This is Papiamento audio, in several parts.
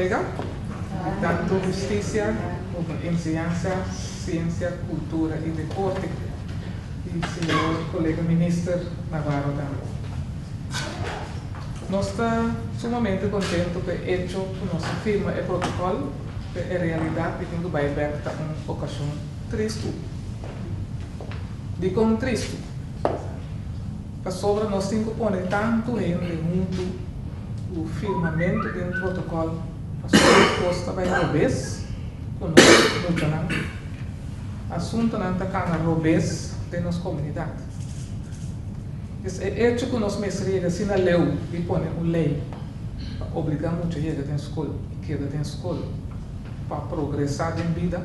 kolega, tantu Hustisia komo Enseñansa, Siensia, Kultura i Deporte i señor kolega Minister Navarro tambe. Nos ta sumamente kontentu ku e echo ku nos a firma e protokòl, pero en realidat mi tin ku bai bèk ta un okashon tristu. Dikon tristu? Pasobra nos tin ku pone tantu hende huntu ku firmamentu di un protokòl pasobra kos ta bai robes ku nos muchanan. Asuntunan ta kana robes den nos komunidat. Es e echo ku nos mester yega asina leu di pone un lei pa obligá mucha yega den skol i keda den skol pa progresá den bida.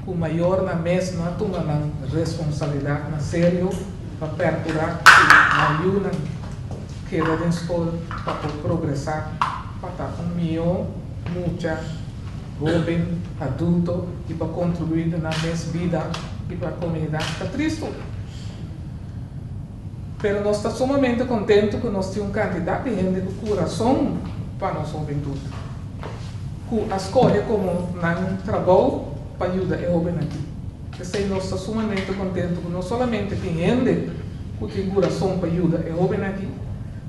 Ku mayornan mes no a tuma nan responsabilidat na serio pa perkurá ku nan yunan keda den skol pa por progresá pa ta un mihó mucha, hóben, adulto i pa kontribuí den nan mes bida i pa komunidat ta tristu. Pero nos ta sumamente kontentu ku nos tin un kantidat di hende ku kurason pa nos hobentut, ku a skohe komo nan trabou pa yuda e hóbennan aki. P'esei nos ta sumamente kontentu ku no solamente tin hende ku tin kurason pa yuda e hóbennan aki,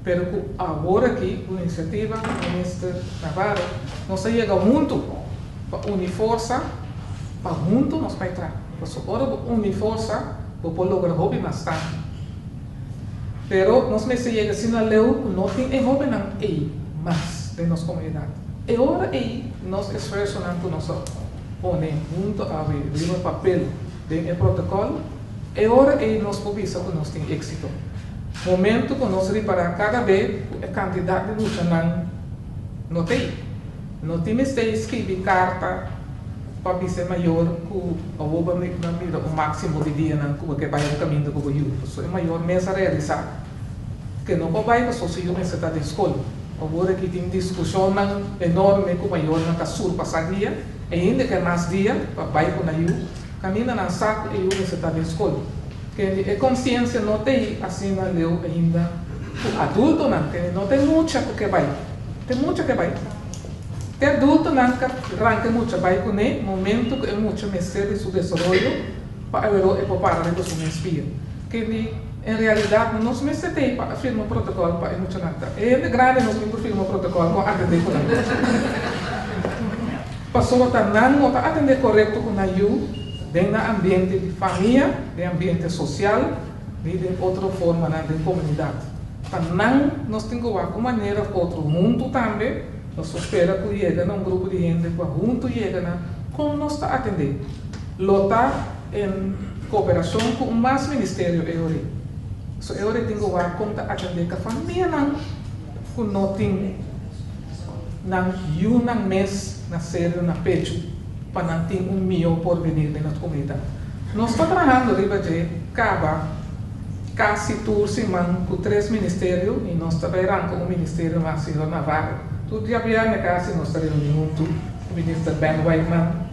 pero ku awor aki ku inisiativa di Minister Navarro nos a yega huntu pa uni forsa pa huntu nos bai traha. Pasobra ora bo uni forsa, Bo por logra hopi mas tantu. Pero nos mester yega asina leu ku no tin e hóbennan ei mas den nos komunidat. E ora ei nos esfuersonan ku nos a pone huntu awe riba papel den e protokòl, e ora ei nos por bisa ku nos tin éksito. Momentu ku nos ripará kada be ku e kantidat di muchanan no t'ei. No tin mester skibi karta pa bisa e mayor ku awor bo a mira un máksimo di dianan ku bo ke bai un kaminda ku bo yu. Pasobra e mayor mes a realisá ku e no por bai pasobra su yu mester ta den skol. Awor aki tin diskushonnan enorme ku mayornan ta surpasá dia, e hende ke mas dia pa bai ku nan yu kaminda nan sa ku e yu mester ta den skol. Kende e konsiensia no ta ei asina leu ainda ku adultonan, kende no ta e mucha ku ke bai. Ta e mucha ke bai. Te adultonan ka ranka e mucha bai kuné momento ku e mucha mester di su desaroyo pa aweró e por para riba su mes pia. Kende en realidat no nos mester ta ei pa a firma protokòl pa e muchanan. Ta e hende grandi nos tin ku firma protokòl kon atendé ku nan. Pasobra ta nan no ta atendé korekto ku nan yu den nan ambiente di famia, den ambiente sosial ni den otro formanan den komunidat. Ta nan nos tin ku wak un manera òf otro huntu tambe. Nos ta spera ku yega na un grupo di hende ku a huntu yega na kon nos ta atendé. Lo ta en koperashon ku un mas ministerio e ori. So e ori tin ku wak kon ta atendé ka famianan ku no tin nan yunan mes na serio na pechu pa nan tin un mihó porvenir den nos komunidat. Nos ta trahando riba dje kaba kasi tur siman ku tres ministerio i nos ta bai ranka un ministerio mas, señor Navarro. Tur diabièrnè kasi nos ta reuní huntu ku Minister Ben Whiteman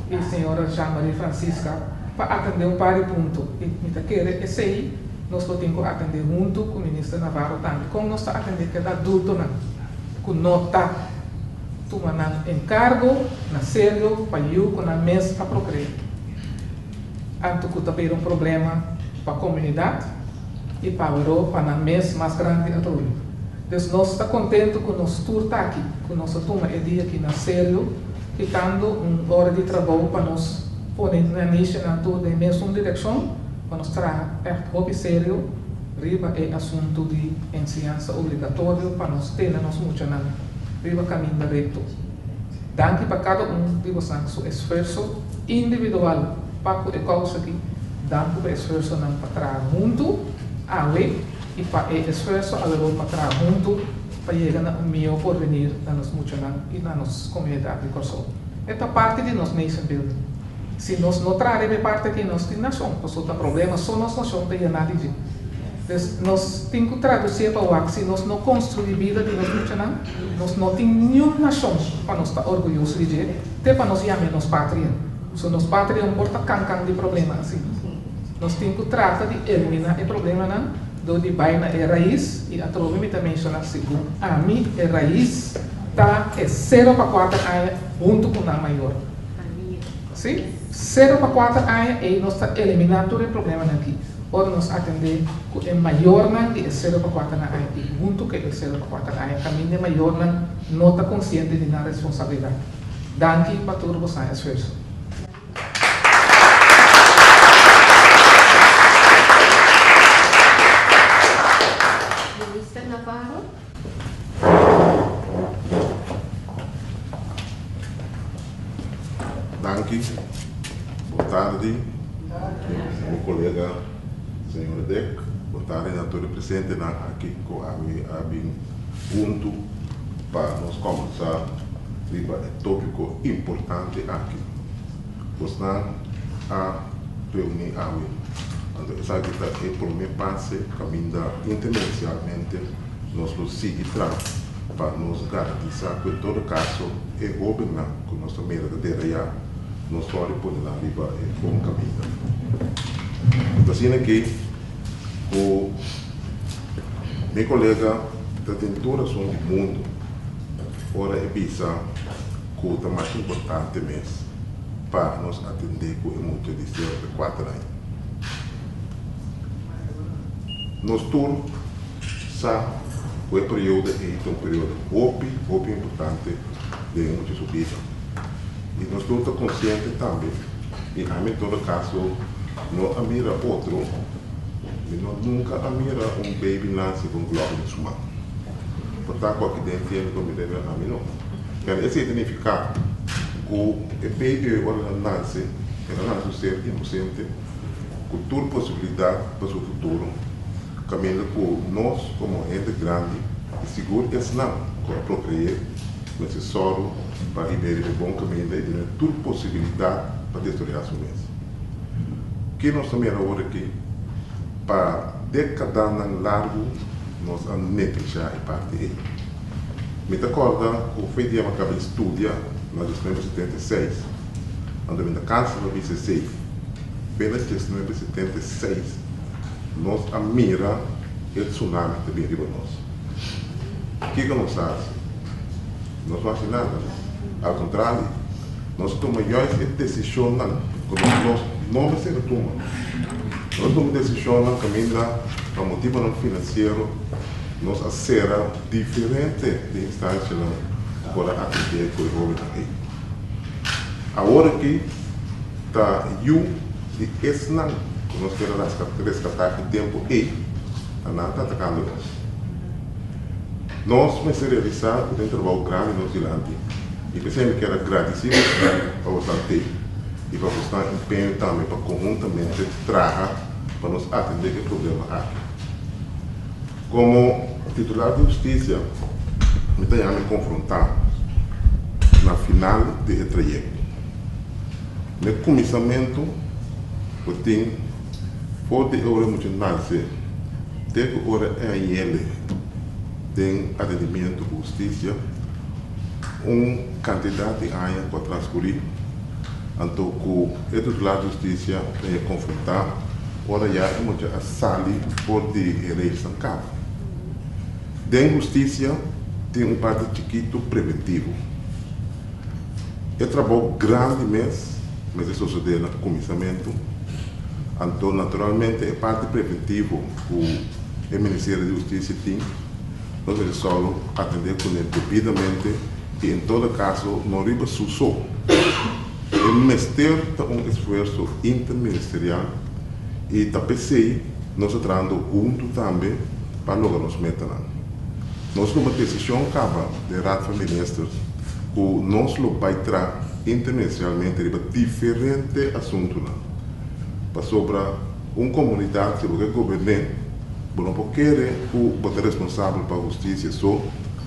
i señora Jean Marie Francisca pa atendé un par di punto i mi ta kere esei nos lo tin ku atendé huntu ku Minister Navarro tambe. Kon nos ta atendé kada adultonan ku no ta tuma nan enkargo na serio pa yu ku nan mes a prokreá? Anto ku ta bira un problema pa komunidat i pa wero pa nan mes mas grandi atrobe. Dus nos ta kontentu ku nos tur ta aki, ku nos a tuma e dia aki na serio, kitando un ora di trabou pa nos pone nanishanan tur den mesun direkshon, pa nos traha ègt hopi serio riba e asuntu di enseñansa obligatorio pa nos tene nos muchanan riba kaminda rekto. Danki pa kada un di bosan su esfuerso individual pa ku e kousa aki. Danki pa e esfuersonan pa traha huntu awe i pa e esfuerso alredor pa traha huntu pa yega na un mihó porvenir na nos muchanan i na nos komunidat di Kòrsou. E ta parti di nos nation building. Si nos no traha riba e parti aki nos tin nashon, pasobra ta problema so nos nashon ta yená di dje. Dus nos tin ku tradusié pa wak si nos no konstruí bida di nos muchanan, nos no tin niun nashon pa nos ta orguyoso di dje, te pa nos yam'é nos patria. So nos patria un por ta kankan di problema asina. Nos tin ku trata di elminá e problemanan dor di bai na e rais, i atrobe mi ta menshoná segun ami e rais. Ta e sero pa kuater aña huntu ku nan mayor. Sí, sero pa kuater aña ei nos ta eliminá tur e problemanan aki. Ora nos atendé ku e mayornan di e sero pa kuater nan aña i huntu ku e sero pa kuater aña kaminda e mayornan no ta konsiente di nan responsabilidat. Danki pa tur bosan esfuerso. Minister Navarro. Danki. Bon tardi. Mi colega señor Dek. Bon tardi na tur e presentenan aki cu ami a bin hunto pa nos combersa riba e topico importante aki. Bosnan a reuni awe. Anto esaki ta e prome pase caminda interministerialmente nos lo sigui traha pa nos garantisa cu en todo caso e hobennan cu nos ta mira ta deraya nos por pone nan riba e bon caminda. Ta asina aki cu mi colega ta tin tur rason di mundo ora e bisa cu ta mas importante mes pa nos atende cu e mucha di sero te cuater aña. Nos tur sa cu e periodo ey ta un periodo hopi, hopi importante den e mucha su bida. Y nos tur ta consciente tambe, y ami en todo caso no a mira otro, mi no nunca a mira un baby nace cu un glòk den su man. Por ta cu aki den tiempo cu mi ta mira, ami no. Pero esey ta nifica cu e baby ey ora el a nace, el a nace un ser inocente cu tur posibilidad pa su futuro, caminda cu nos como hende grandi y sigur esnan cu a procre'e mester sòru pa hib'e riba e bon caminda y dun'e tur posibilidad pa desaroya su mes. Ke nos ta mira awor aki? Pa decadanan largu nos a neglisha e parti ey. Mi ta kòrda ku fe dia mi a kaba di studia na 1976, anto mi ta kansa pa bisa esei. Fe na 1976 nos a mira e tsunami ta bin riba nos. Kiko nos a hasi? Nos no hasi nada. Al kontrario, nos a tuma juist e desishonnan ku nos no mester a tuma. Nos a tuma desishonnan kaminda pa motibonan finansiero nos a sera diferente di instancianan cu por a atende cu e hobennan ey. Awor aki ta yu di esnan cu nos kier a rescata e tempo ey, ta nan ta atacando nos. Nos mester realisa cu tin trabao grandi nos dilanti y p'esey mi kier a gradici bosnan pa bosnan tey y pa bosnan empeño tambe pa conhuntamente traha pa nos atende e problema aki. Komo titular di hustisia mi ta yami konfrontá na final di e trayekto. Na e kuminsamentu bo tin for di e ora mucha nase te ku ora e a yele den atendimiento ku hustisia un kantidat di aña ku a transkurí anto ku e titular di hustisia ta ya konfrontá ora ya e mucha a sali for di e reisnan kaba. Den hustisia tin un parti chikitu preventivo. E trabou grandi mes mester sosodé na kuminsamentu, anto naturalmente e parti preventivo ku e Ministerio di Hustisia tin, nos mester sòru atendé kuné debidamente i en todo kaso no riba su so. E mester ta un esfuerso interministerial i ta p'esei nos ta trahando huntu tambe pa logra nos metanan. Nos tuma desishon kaba den Raad van Ministers ku nos lo bai traha interministerialmente riba diferente asuntunan pasobra un komunidat si bo ke goberné bo no por kere ku bo ta responsabel pa hustisia so.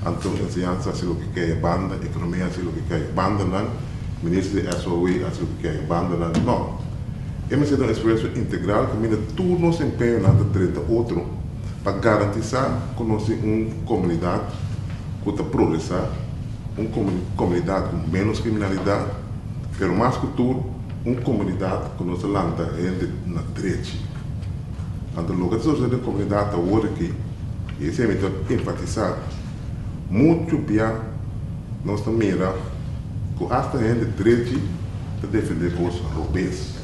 Anto enseñansa hasi loke ke e banda, ekonomia hasi loke ke e bandanan, minister di SOW hasi loke ke e bandanan. No. E mester ta un esfuerso integral kaminda tur nos empeñonan ta drenta otro pa garantisá ku nos tin un komunidat ku ta progresá, un komunidat ku ménos kriminalidat, pero mas ku tur un komunidat ku nos ta lanta hende na drechi. Anto loke ta sosodé den komunidat awor aki, i esei mi ta enfatisá, muchu bia. nos ta mira ku asta hende drechi ta defendé kos robes.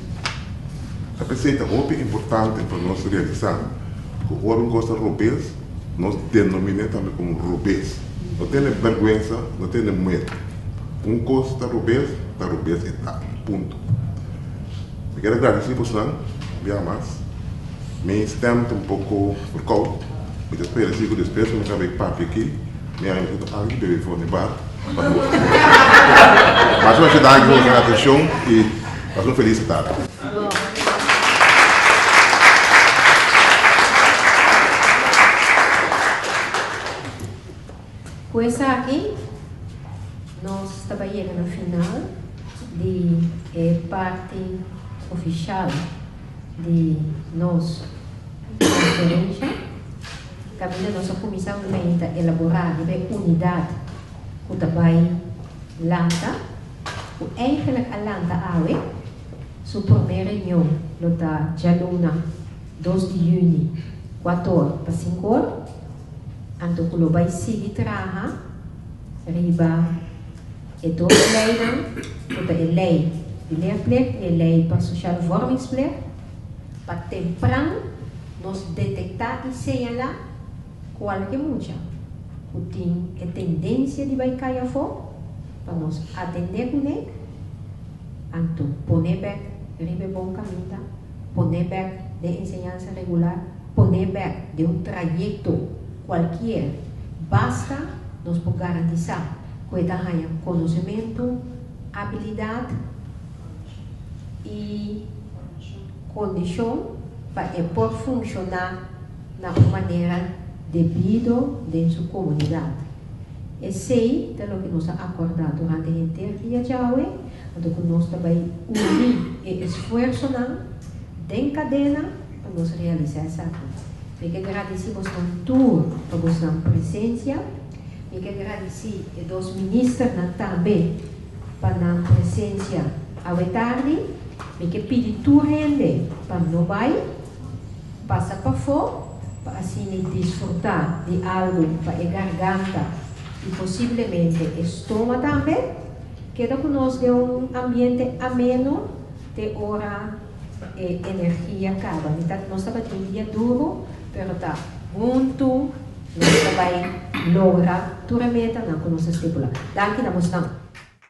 Ta p'esei ta hopi importante pa nos realisá ku ora un kos ta robes, nos denomin'é tambe komo robes. No tene bèrgwensa, no tene miedu. Un kos ta robes, ta robes e ta. Punto. Mi kier a gradisí bosnan un biaha mas. Mi stèm ta un poko verkoud. Mi ta spera si ku despues ku mi kaba e papia aki, mi a haña ku algu bebe for di bar pa nos. Masha masha danki pa boso atenshon i pasa un felis tardi. Ku esaki nos ta bai yega na final di e parti ofishal di nos konferensha. Kaminda nos a kuminsá menta elaborá riba e unidat ku ta bai lanta, ku eigenlik a lanta awe. Su promé reunion lo ta djaluna 2 di yüni kuator pa sinkor. Anto ku lo bai sigui traha riba e dos leinan, ku ta e lei di leerplicht i e lei pa sociale vormingsplicht, pa tempran nos detektá i señalá kualke mucha ku tin e tendensia di bai kai afó, pa nos atendé kuné, anto pone bèk riba e bon kaminda, pone bèk den enseñansa regular. Pone bek den un trayekto kualkier, basta nos por garantisá ku e ta haña konosementu, abilidat i kondishon pa e por funshoná na un manera debido den su komunidat. Esei ta loke nos a akordá durante henter dia djawe, anto ku nos ta bai uni e esfuersonan den kadena, Pa nos realisá esaki. Mi ke gradisí bosnan tur pa bosnan presensia. Mi ke gradisí e dos ministernan tambe pa nan presensia awe tardi. Mi ke pidi tur hende pa no bai pasa pafó pa asina disfrutá di algu pa e garganta i posiblemente e stoma tambe. Keda ku nos den un ambiente ameno te ora. E energia kaba. Mi ta, nos tabatin un dia duru, pero ta huntu nos ta bai logra tur e metanan ku nos a stipulá. Danki na bosnan.